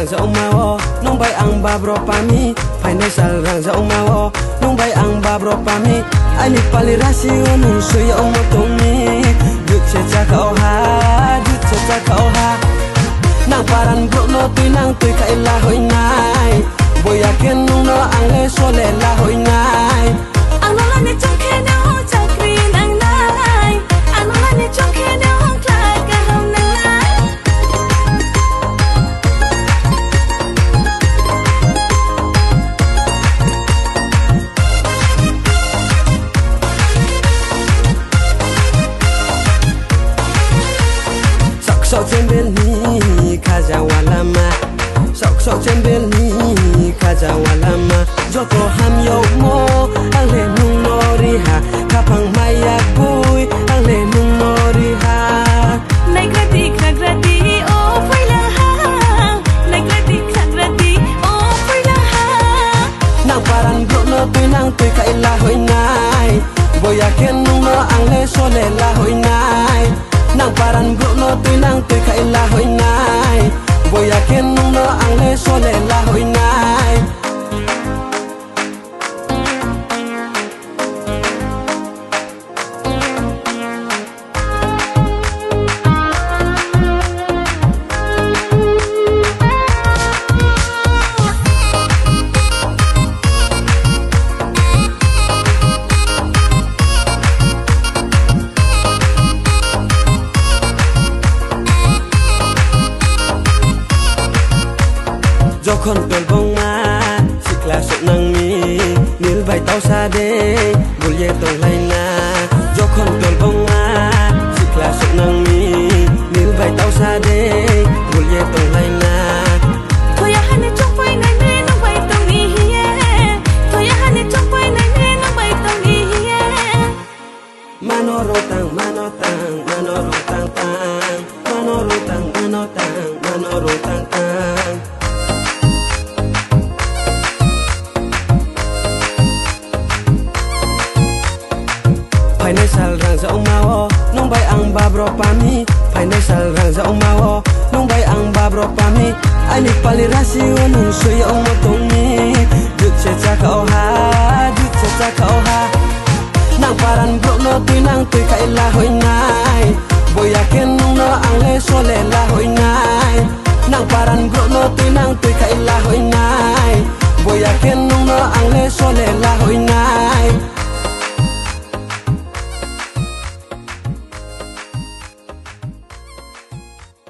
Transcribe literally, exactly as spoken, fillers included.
Jauma o, nung bai ang babro pami, phainai sal rang jauma o, nung bai ang babro pami, ani pali rasi o nung sui o mo tongni, jut se chaka o ha, jut se chaka o ha. Nang paran bro no tui nang tui khai la hoi nai, boya khe nung no ang le sole la hoi nai. Ang no lani chong khe no chakri nang nai, ang no lani chong khe no kla kaham nang nai. Sok sok chembel ni khaja walama, sok sok chembel ni khaja walama. Joto hamyokmo ang le nung no riha, khapang maya bui ang le nung no riha. Naikrati khrakrati o phaila ha, naikrati khrakrati o phaila ha. Nang paran bro no tui nang tui khai la hoi nai, boya khe nung no ang le sole la hoi nai. Nang paran bro no tui nang tui khai la hoi nai, boya khe nung no ang le sole la hoi nai. Jokhon tolbongma sikla suknangni, nil bai tausa de bulye tonglaina. Jokhon tolbongma sikla suknangni, nil bai tausa de bulye tonglaina. Thoya hani chongpai nai me nung bai tongni hiye, thoya hani chongpai nai me nung bai tongni hiye. Mano rotang, mano tang, mano rotang tang, mano rotang, mano tang, mano rotang tang. Phainai sal rang jauma o, nung bai ang babro pami. Phainai sal rang jauma o, nung bai ang babro pami. Ani pali rasi o nung sui o mo tongni, jut se chaka o ha, jut se chaka o ha. Nang paran bro no tui nang tui khai la hoi nai, boya khe nung no ang le sole la hoi nai. Nang paran bro no tui nang tui khai la hoi nai, boya khe nung no ang le sole la hoi nai.